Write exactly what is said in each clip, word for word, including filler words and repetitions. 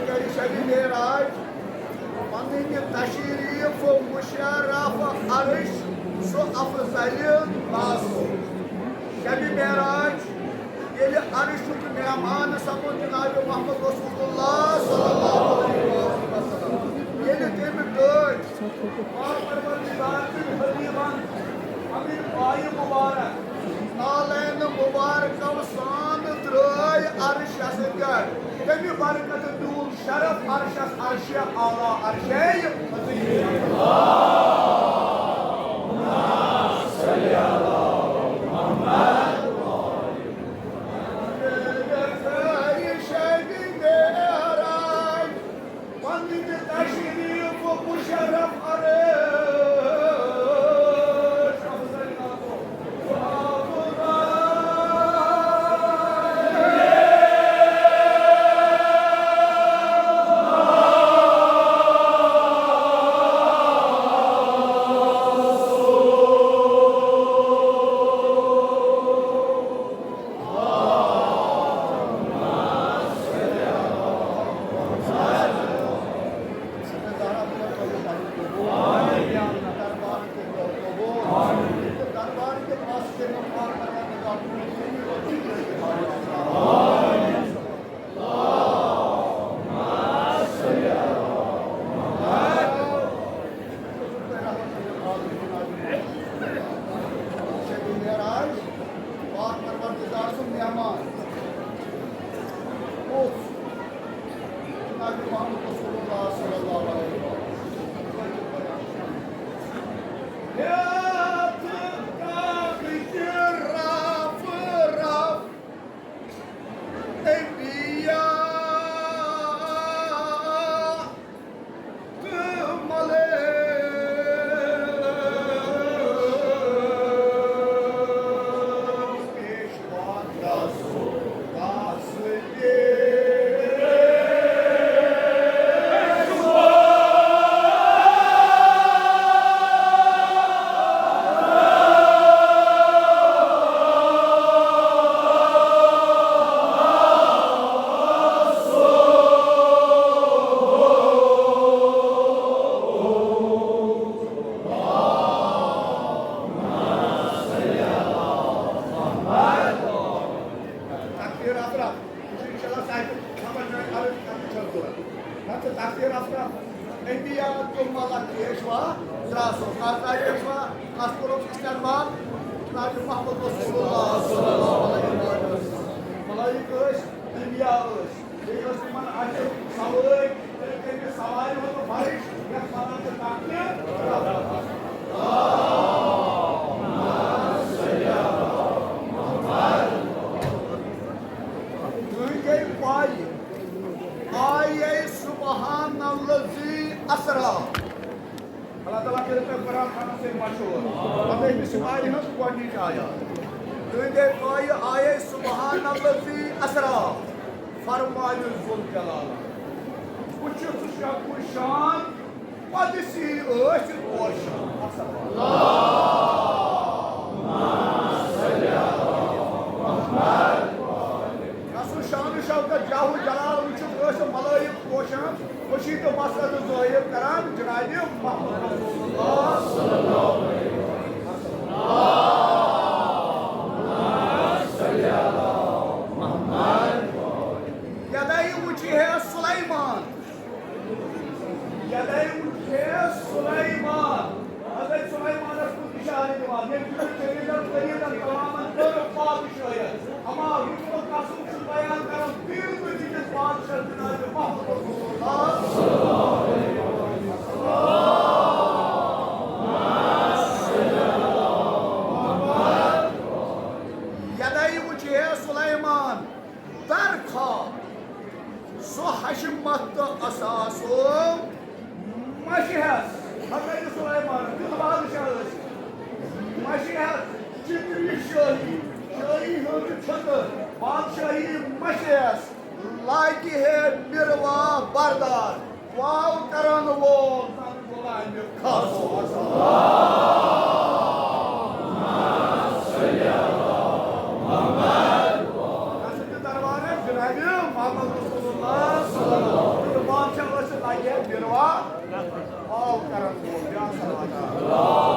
کرِ شبِ معراج پنٕنۍ تشریف مشرف عرش سُہ افضل ناز۔ شبِ معراج ییٚلہِ عرشُک مہمان سپُد جناب محمد رسول اللہ صلی اللہ علیہ وسلم، ییٚلہِ تٔمۍ ڈٲٹھۍ پاک پروردگار سٕنٛدۍ حبیبن پنٕنۍ پایہِ مبارک نالینہٕ مبارکو سان ترٛٲے عرشس پٮ۪ٹھ، تمہِ برکتہٕ میون شرف عرشس عرشِ اعلیٰ عرشِ عظیم۔ پنٕنۍ تشریف مشرف عرش۔ پاک پروردگار سُنٛد مہمان۔ اوس جناب محمد رسول اللہ صلی اللہ علیہ وسلم۔ راتھ کاکھ تہِ رف رف انبیاء تہٕ ملائک پیشوا۔ تکبیر افرا، انشاءاللہ صاحب، خبر جائے عرض کرنے چھوڑ دو۔ ہم سے تکبیر افرا، انبیاء تو مالا پیشوا، تراسو، کاتا پیشوا، کاسپورو استعمال، جناب محمد رسول اللہ صلی اللہ علیہ وسلم۔ ملائک ٲسۍ، انبیاء ٲسۍ، بیٚیہِ ٲسۍ تِمن اَتھِ سوٲرۍ، تہٕ تٔمِس سوارِ ہُنٛد فرش، یَتھ وَنان چھِ تکبیر۔ تُہۍ گٔے پَے، آیے سبحان الذی اسرا۔ اللہ تعالیٰ کٔرِو تۄہہِ قرآن خانس سۭتۍ مشہوٗر۔ پتہٕ أمِس چھِ آیہِ ہٕنٛز گۄڈٕنِچ آیات۔ تُہۍ گٔے پَے، آیے سبحان الذی اسرا۔ فرمایہِ ذوالجلال۔ بہٕ چھُس شکوِ شان قۄدسی ٲسِتھ پوشان۔ رسول شان و شوکت جاہ و جلال وٕچھِتھ ٲسۍ ملٲیِک پوشان، خوشی تہٕ مسرت ظٲہِر کران جناب محمد رسول اللہ صلی اللہ علیہ وسلم۔ یدے وجہ سلیمان، یدے وجہ سلیمان، حضرت سلیمانس کُن اِشارٕ دِوان، ییٚمہِ کِنۍ جمیٖلن، فریٖدن تمامن کٔر پادشٲہیت۔ اما رُکُن قسم چھُ بیان کران، تیٖل تہٕ دِتِس بادشاہ جناب محمد رسول اللہ۔ یدے وجہ سلیمان در خواب سُہ حشمت تہٕ اثاثو مشہس، حضرت سلیمان کیُتھ بادشاہ ٲسۍ، مشہس چترِ شٲہی، شٲہی ہٕنٛز چھٔتٕر، بادشاہی مشہس، لاگہِ ہے مروا بردار، واو کرن وول زن غلامِ خاص۔ حضرت دربارس جناب محمد رسول اللہ صلی اللہ علیہ وسلم۔ حال کرن وول، یا صلوات۔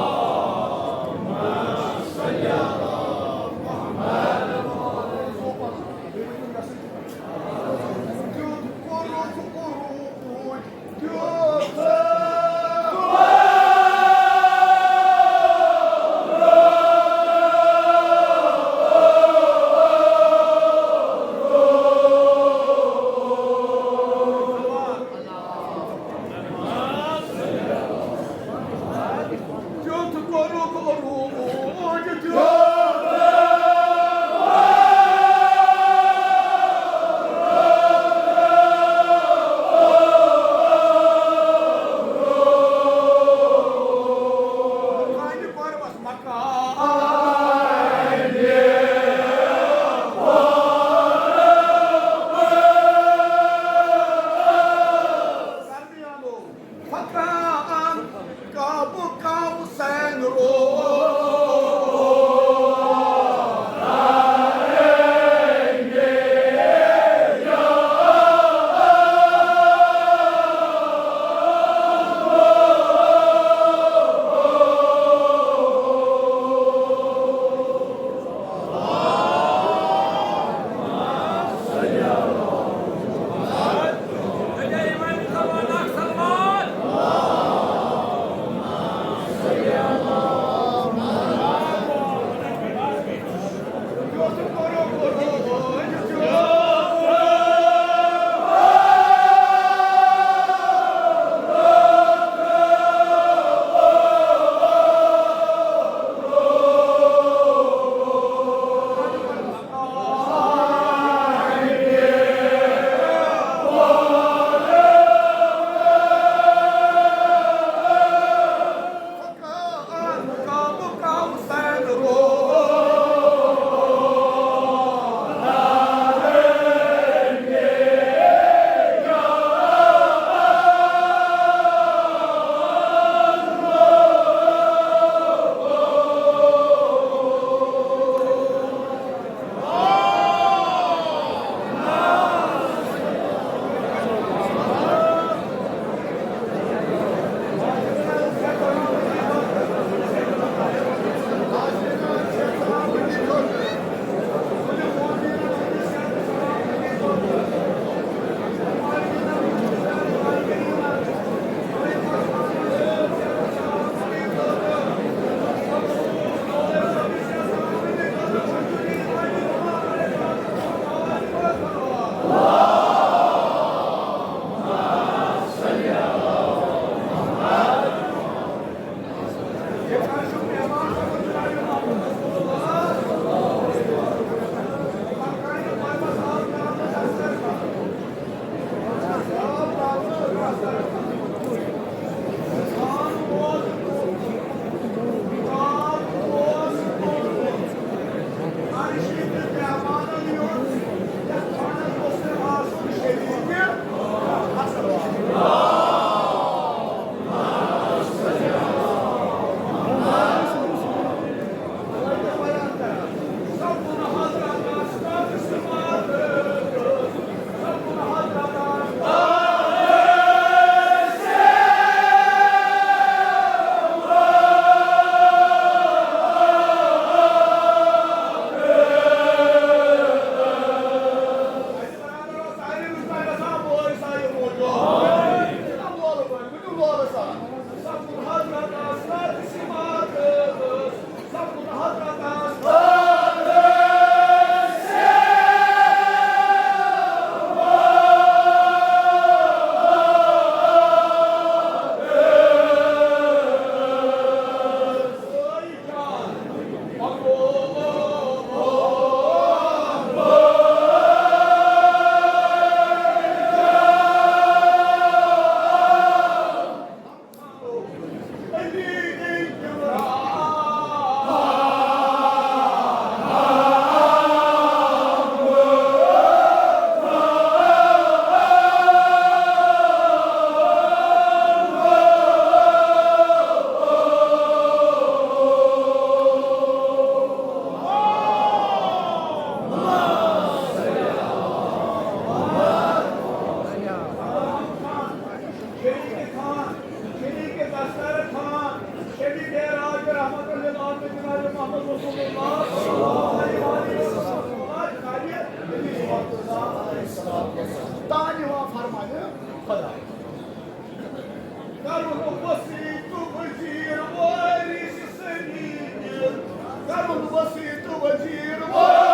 رحمت للعالمین جناب محمد رسول اللہ صلی اللہ علیہ وسلم۔ تانۍ یِوان فرمانہِ خدا۔ کرُن وسیع تہٕ وزیر وٲرِث سنی، کرُن وسیع تہٕ وزیر وٲرِث۔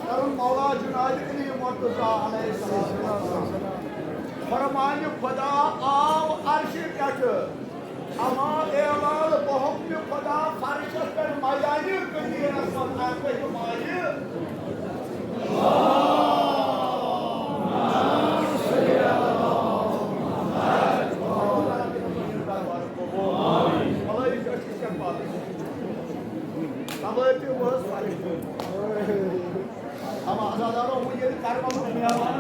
کرن مولا جناب علی مرتضی علیہ السلام۔ فرمان خدا آو عرش پٮ۪ٹھ، اما اعلان بحکم خدا فرشس پٮ۪ٹھ میدانِ قدیرس منٛز آو پٮ۪ٹھ مایہِ۔ اما عزادارو، وۄنۍ ییٚلہِ کربلُک مہمان،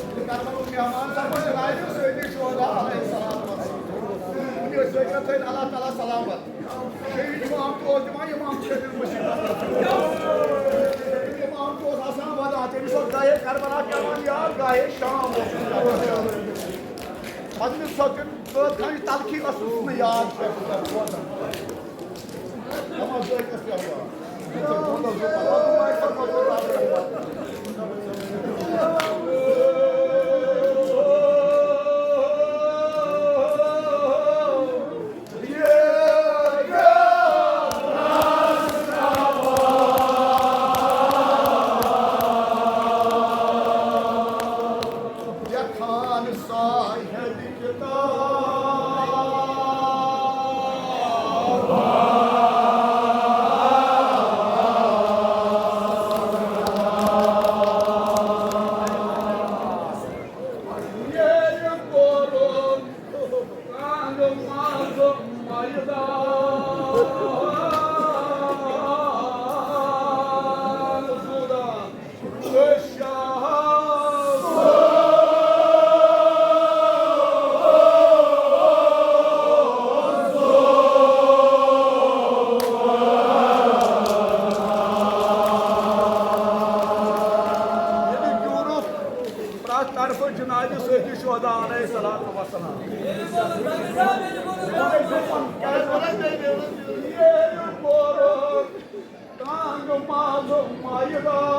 ییٚلہِ کربلُک مہمان سپُد جناب سید شہدا علیہ السلام، وۄنۍ ٲسۍ ذٲکرَن تھٲوِتھ اللہ تعالیٰ سلامت۔ شہید امام تہِ اوس دِوان، امام چھِ تیٚلہِ مُصیبت۔ امام تہِ اوس آسان وَدان، تٔمِس اوس گاہے کربلا پٮ۪وان یاد، گاہے شام اوس پٮ۪وان یاد۔ پَتہٕ سۄ تہِ بٲتھ خانٕچ تلخی ٲسٕس نہٕ یاد پٮ۪وان۔ ییٚلہِ جوٗرُک پرٛٮ۪تھ طرفہٕ جنازِ سۭتۍ شہدا علیہ الصلوۃ والسلام۔ ییٚلہِ کوٚرُکھ تنگ مال میدان۔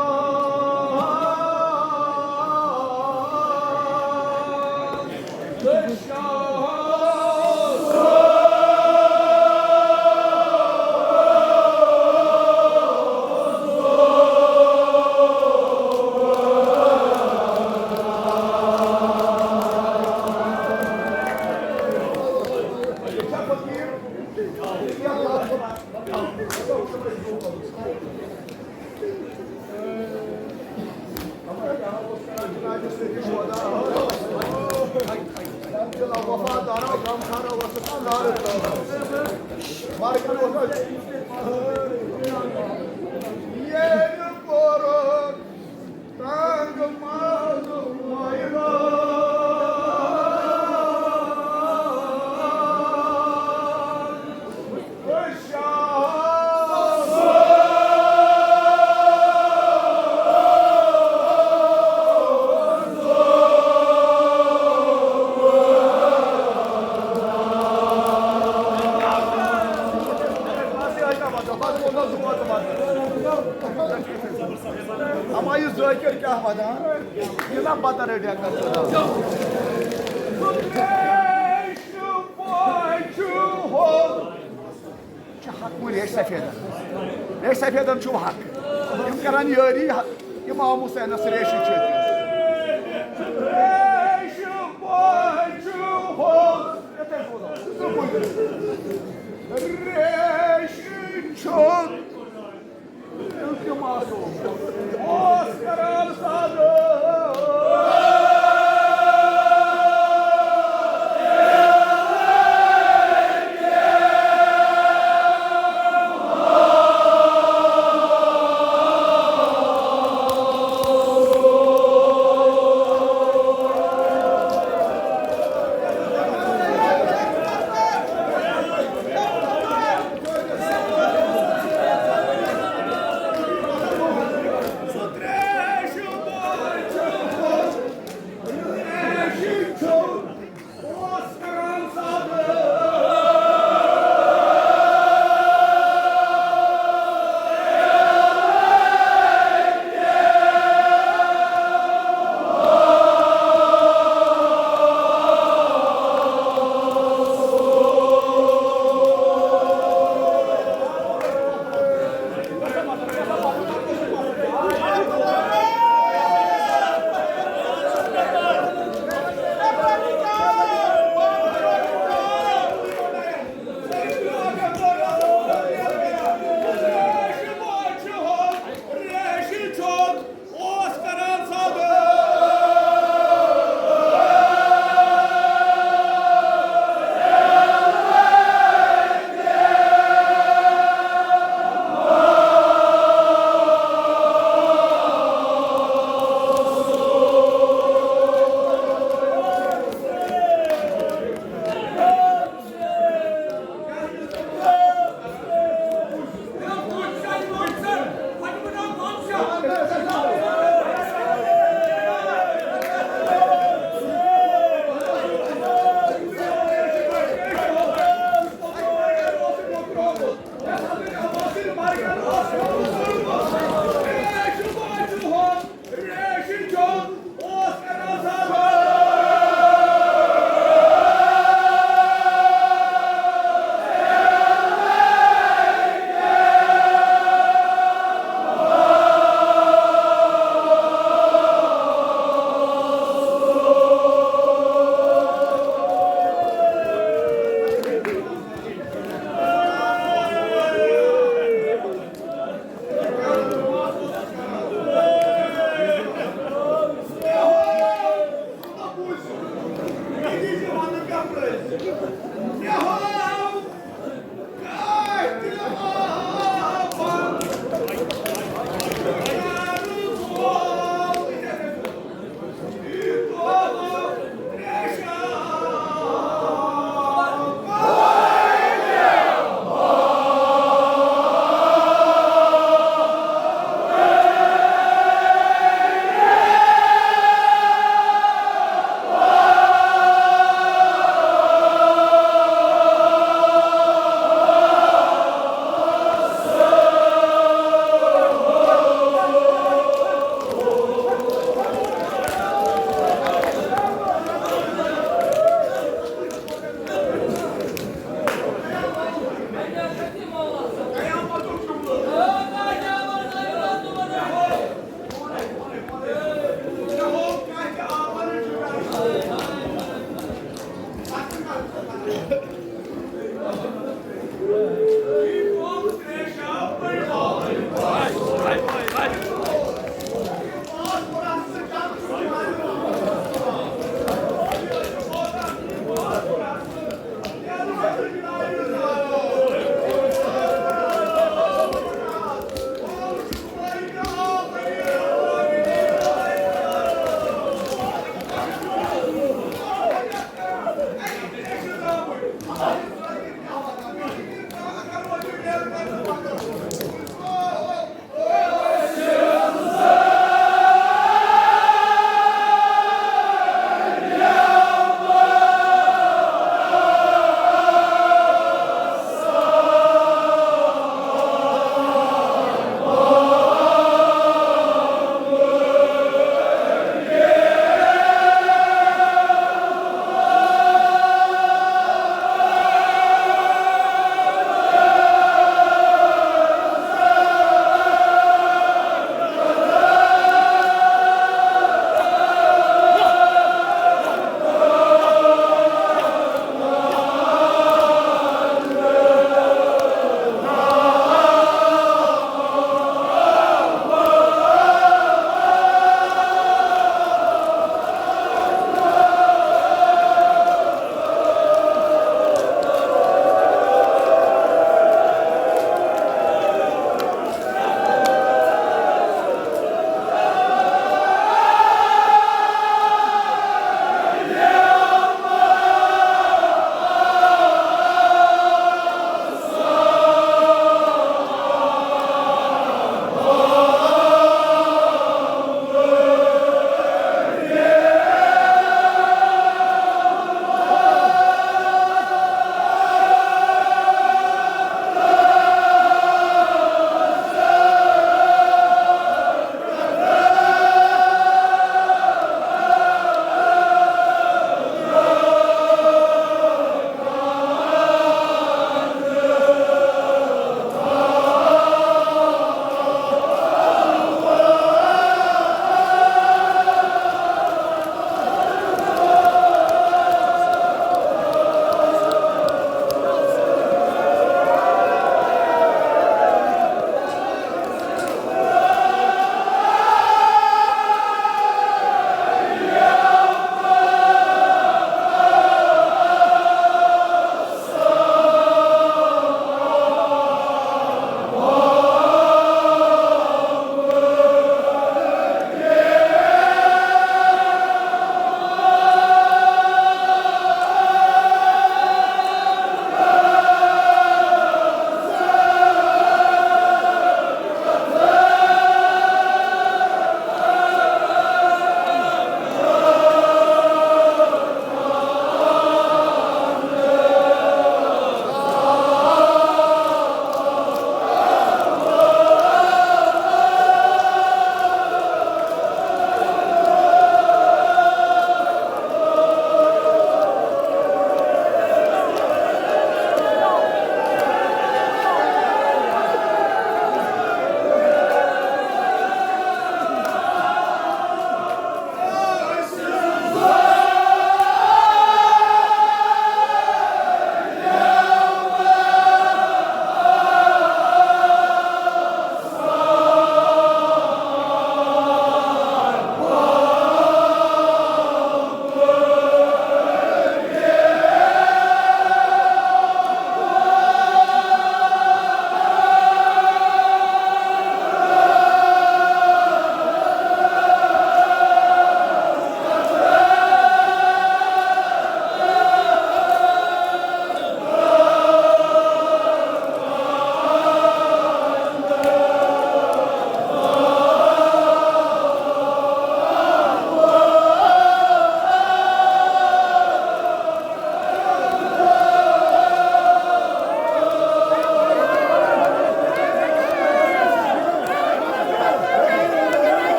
اما یہِ ذٲکِر کیٛاہ وَدان؟ یہِ نا بدر ڈیکر۔ چھُ حق وۄنۍ ریش سفیدن۔ ریش سفیدن چھُو حق۔ یِم کران یٲری، یِم آموس اینس ریشہِ چھِ۔ ریشہِ پوے چھُ ہو۔ ریشہِ چھُ التماسو۔ اوس کران سادٕ۔